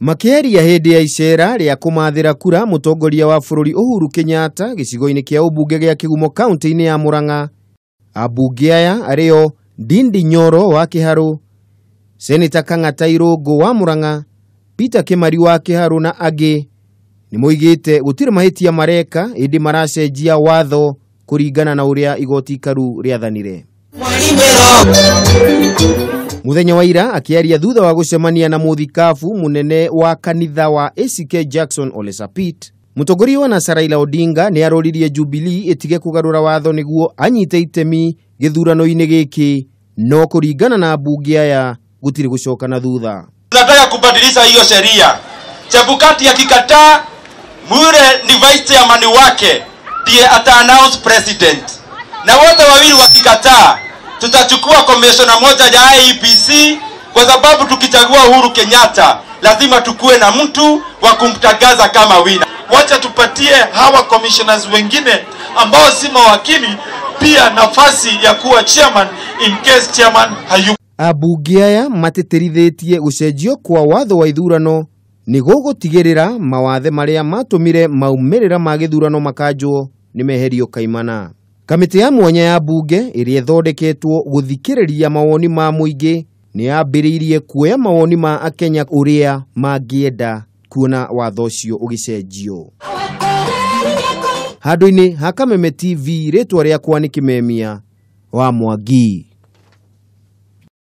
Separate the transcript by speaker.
Speaker 1: Makĩaria hĩndĩ ya icera rĩa kũmathĩra kura mũtongoria wa bũrũri Uhuru Kenyatta gĩcigo-inĩ kĩa ũmbunge gĩa Kĩgumo kaunti-inĩ ya Murang'a, ambunge aya arĩo Ndindi Nyoro wa Kĩharũ, Seneta Kang'ata Irũngũ wa Murang'a, Peter Kĩmari wa Kĩharũ na angĩ nĩ moigĩte gũtirĩ mahĩtia mareka ĩndĩ maracenjia watho kũringana na ũrĩa igoti ikaru rĩathanire. Muthenya wa ira akĩaria thutha wa gũcemania na mũthikabu mũnene wa kanitha wa ACK Jackson Ole Sapit, mũtongoria wa NASA Raila Odinga nĩ aroririe Jubilee ĩtige kũgarũra watho nĩguo anyite itemi gĩthurano-inĩ gĩkĩ, no kũringana na mbunge aya gũtirĩ gũcoka na thutha.
Speaker 2: Tunataka kubadilisha hiyo sheria. Chebukati akikataa, Mure ni vice chairman wake ndiye ata announce president, na wote wawili wakikataa, tutachukua commissioner moja ya IEBC, kwa sababu tukichagua Uhuru Kenyatta lazima tukue na mtu wa kumtangaza kama winner.
Speaker 3: Wacha tupatie hawa commissioners wengine ambao si mawakili pia nafasi ya kuwa chairman in case chairman hayuko.
Speaker 1: Ambunge aya matĩtĩrithĩtie gũcenjio kwa watho wa ithurano nĩ gũgũtigĩrĩra mawathe marĩa matũmire maumĩrĩra ma gĩthurano makanjwo nĩ meherio kaimana. Kamĩtĩ ya mwanya ya mbunge ĩrĩa ĩthondeketwo gũthikĩrĩria mawoni ma mũingĩ nĩ yambĩrĩirie kuoya mawoni ma Akenya ũrĩa mangĩenda kuona watho ũcio ũgĩcenjio. Handũ-inĩ ha Kameme TV, rĩtwa rĩakwa nĩ Kĩmemia wa Mwangi.